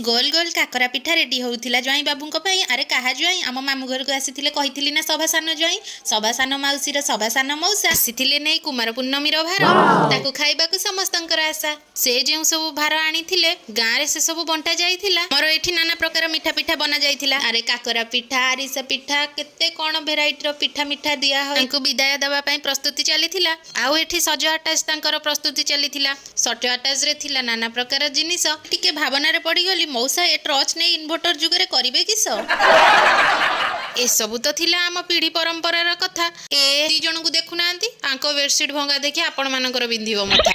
ଗୋଲ ଗୋଲ କାକରା ପିଠା ରେଡି ହଉଥିଲା ଜ୍ୱାଇଁ ବାବୁଙ୍କ ପାଇଁ। ଆରେ, କାହା ଜ୍ୱାଇଁ? ଆମ ମାମୁଁ ଘରକୁ ଆସିଥିଲେ, କହିଥିଲି ନା, ସଭା ସାନ ଜ୍ୱାଇଁ, ସଭା ସାନ ମାଉସୀର ସଭା ସାନ ମଉସା ଆସିଥିଲେ ନେଇ କୁମାର ପୂର୍ଣ୍ଣମୀର ଭାର। ତାକୁ ଖାଇବାକୁ ସମସ୍ତଙ୍କର ଆଶା। ସେ ଯେଉଁ ସବୁ ଭାର ଆଣିଥିଲେ, ଗାଁରେ ସେ ସବୁ ବଣ୍ଟା ଯାଇଥିଲା। ଆମର ଏଠି ନାନା ପ୍ରକାର ମିଠା ପିଠା ବନା ଯାଇଥିଲା। ଆରେ, କାକରା ପିଠା, ଆରିସା ପିଠା, କେତେ କଣ ଭେରାଇଟିର ପିଠା ମିଠା ଦିଆ ହୋଇ ତାଙ୍କୁ ବିଦାୟ ଦେବା ପାଇଁ ପ୍ରସ୍ତୁତି ଚାଲିଥିଲା। ଆଉ ଏଠି ସଜ ଆଟାଚ ତାଙ୍କର ପ୍ରସ୍ତୁତି ଚାଲିଥିଲା। ସଜ ଆଟାଚରେ ଥିଲା ନାନା ପ୍ରକାର ଜିନିଷ। ଟିକେ ଭାବନାରେ ପଡିଗଲି, ମଉସା ଏ ଟର୍ଚ ନେଇ ଇନଭର୍ଟର ଯୁଗରେ କରିବେ କିସ? ଏସବୁ ତ ଥିଲା ଆମ ପିଢି ପରମ୍ପରାର କଥା। ଏ ଦି ଜଣଙ୍କୁ ଦେଖୁନାହାନ୍ତି, ତାଙ୍କ ବେଡସିଟ୍ ଭଙ୍ଗା ଦେଖି ଆପଣ ମାନଙ୍କର ବିନ୍ଧିବ ମଥା।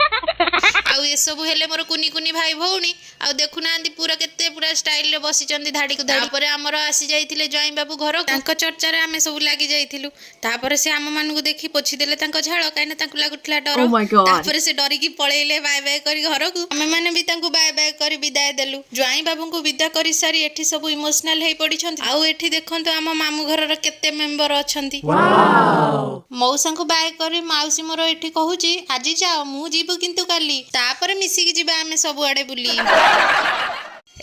ଆଉ ଏସବୁ ହେଲେ ମୋର କୁନି କୁନି ଭାଇ ଭଉଣୀ। ଆଉ ଦେଖୁନାହାନ୍ତି, ପୁରା କେତେ ପୁରା ଷ୍ଟାଇଲରେ ବସିଛନ୍ତି ଧାଡ଼ିକୁ ଧାଡ଼ି। ପରେ ଆମର ଆସି ଯାଇଥିଲେ ଜ୍ୱାଇଁ ବାବୁ ଘରକୁ। ତାଙ୍କ ଚର୍ଚ୍ଚାରେ ଆମେ ସବୁ ଲାଗି ଯାଇଥିଲୁ। ତାପରେ ସେ ଆମ ମାନଙ୍କୁ ଦେଖି ପୋଛିଦେଲେ ତାଙ୍କ ଝାଳ, କାହିଁକିନା ତାଙ୍କୁ ଲାଗୁଥିଲା ଡର। Oh my God. ତାପରେ ସେ ଡରିକି ପଳେଇଲେ ବାଏ ବାଏ କରି ଘରକୁ। ଆମେ ମାନେ ବି ତାଙ୍କୁ ବାଏ ବାଏ କରି ବିଦାୟ ଦେଲୁ। ଜ୍ୱାଇଁ ବାବୁଙ୍କୁ ବିଦା କରି ସାରି ଏଠି ସବୁ ଇମୋସନାଲ ହେଇ ପଡିଛନ୍ତି। ଆଉ ଏଠି ଦେଖନ୍ତୁ, ଆମ ମାମୁଁ ଘରର କେତେ ମେମ୍ବର ଅଛନ୍ତି। ମଉସାଙ୍କୁ ବାଏ କରି ମାଉସୀ ମୋର ଏଠି କହୁଛି, "ଆଜି ଯାଅ, ମୁଁ ଯିବୁ କିନ୍ତୁ କାଲି। ତାପରେ ମିଶିକି ଯିବା ଆମେ ସବୁଆଡେ ବୁଲି।"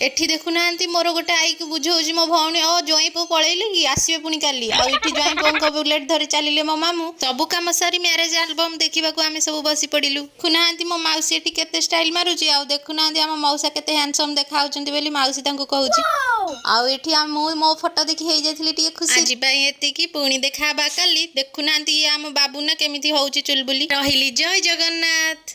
ଏଠି ଦେଖୁନାହାନ୍ତି, ମୋର ଗୋଟେ ଆଇକୁ ବୁଝଉଛି ମୋ ଭଉଣୀ, "ଓ ଜ୍ୱାଇଁ ପୁଅ ପଳେଇଲେ କି? ଆସିବେ ପୁଣି କାଲି।" ଆଉ ଏଠି ଜ୍ୱାଇଁ ପୁଅଙ୍କ ବୁଲେଟ ଧରି ଚାଲିଲେ ମୋ ମାମୁଁ। ସବୁ କାମ ସାରି ମ୍ୟାରେଜ ଆଲବମ ଦେଖିବାକୁ ଆମେ ସବୁ ବସି ପଡିଲୁ। ଦେଖୁନାହାନ୍ତି, ମୋ ମାଉସୀ ଏଠି କେତେ ଷ୍ଟାଇଲ ମାରୁଛି। ଆଉ ଦେଖୁନାହାନ୍ତି, ଆମ ମଉସା କେତେ ହ୍ୟାଣ୍ଡସମ ଦେଖା ହଉଛନ୍ତି ବୋଲି ମାଉସୀ ତାଙ୍କୁ କହୁଛି। ଆଉ ଏଠି ମୁଁ ମୋ ଫଟୋ ଦେଖି ହେଇଯାଇଥିଲି ଟିକେ ଖୁସି। ଆଜି ପାଇଁ ଏତିକି, ପୁଣି ଦେଖା ହବା କାଲି। ଦେଖୁନାହାନ୍ତି, ଇଏ ଆମ ବାବୁ ନା କେମିତି ହଉଛି ଚୁଲବୁଲି। ରହିଲି, ଜୟ ଜଗନ୍ନାଥ।